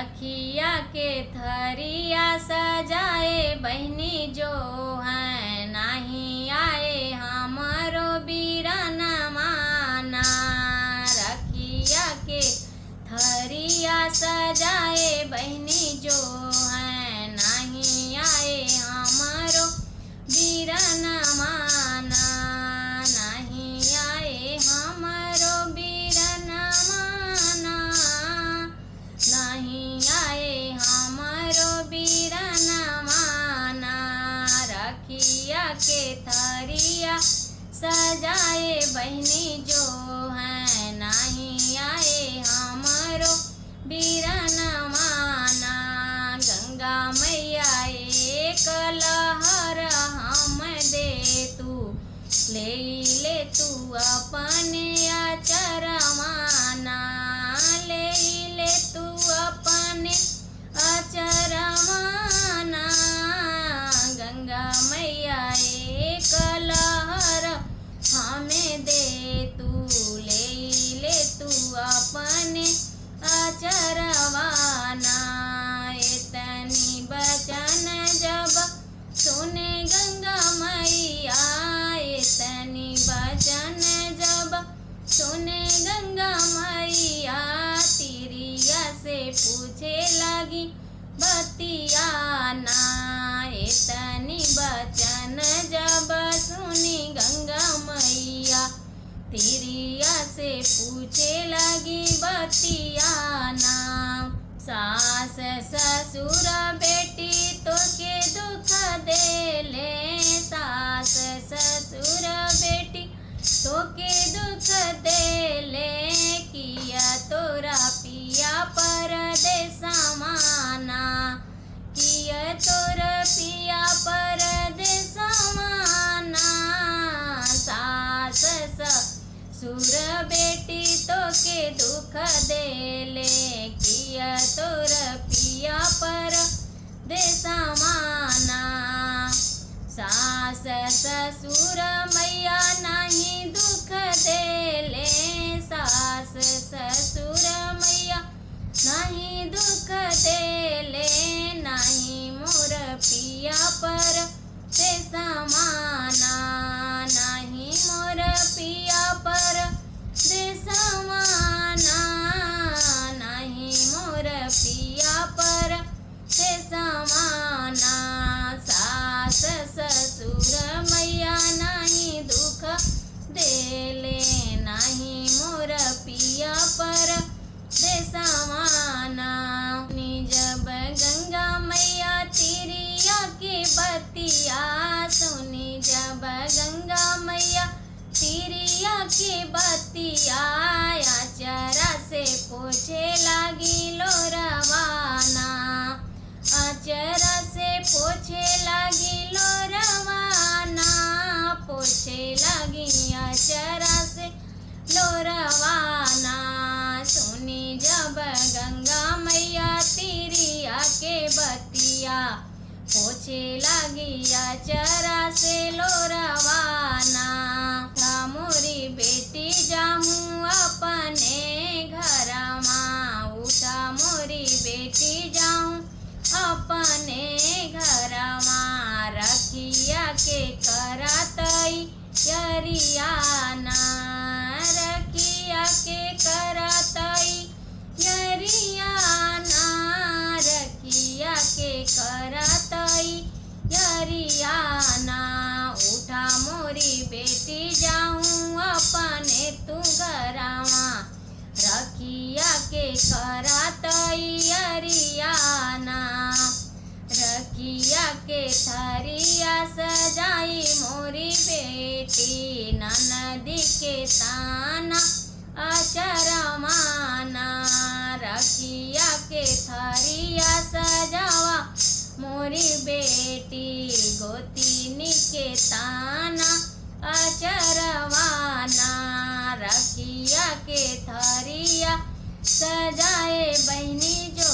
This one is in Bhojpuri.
रखिया के थरिया सजाए बहिनी जो है नाही आए हमारो बीरन माना। रखिया के थरिया सजाए बहिनी जो है नाही आए हमारो बीरन माना। नहीं आए हमारो बीरन माना। नहीं आए हमारो बीरन माना। रखिया के थरिया सजाए बहिनी जो है नहीं आए हमारो बीरन माना। गंगा मैया एक लहर हम दे तू ले ले तू अपने आचरमाना। ले ले तू अपने आचरमाना। गंगा मैया एक लहर हमें दे तू ले ले तू अपने आचरवाना। इतनी बचन जब सुने गंगा मैया। इतनी बचन जब सुने गंगा मैया। तिरिया से पूछे लगी बतिया ना। इतनी बचन जब सुनी गंगा मैया। तिरिया से पूछे लगी बतिया ना। सास ससुर बेटी तो के दुख देले। सास ससुर बेटी तो के दुख देले। किया तोरा पिया परदेसमाना। किया तोरा पिया परदेसमाना। सास ससुर बेटी तो के दुख देले। किया तोर पिया पर देसमाना। सास ससुर मैया नहीं दुख देले। सास ससुर मैया नहीं दुख देले। नहीं मोर पिया पर देसमाना। नहीं मोर पिया पर देसमाना। नहीं मोर पिया पर देसमाना। सास ससुर मैया नहीं दुख देले। नहीं मोर पिया पर देसमाना। जब गंगा मैया तिरिया के बतिया सुनी। जब गंगा मैया तिरिया के बतिया। आचरा से पोछे लागी लोरवाना। आचरा से पोछे लागी लोरवाना। पोछे लागी आचरा से लोरवाना। सुनी जब गंगा मैया तिरिया के बतिया। पोछे लागी आचरा से लोरवाना। था मोरी बेटी जाहूँ अपने घरमा। उठा मोरी बेटी जाहूँ अपने घरमा। रखिया के करतई यरियाना। रखिया के करतई यरियाना। रखिया के करतई यरियाना। उठा मोरी बेटी जाऊँ अपने तू घरवा। रखिया के करतई यरियाना। रखिया के थरिया सजाई मोरी बेटी। ननदी के ताना आचरमाना। रखिया के थरिया सजावा मोरी बेटी। गोतिनी के ताना आचरवाना। रखिया के थरिया सजाए बहिनी जो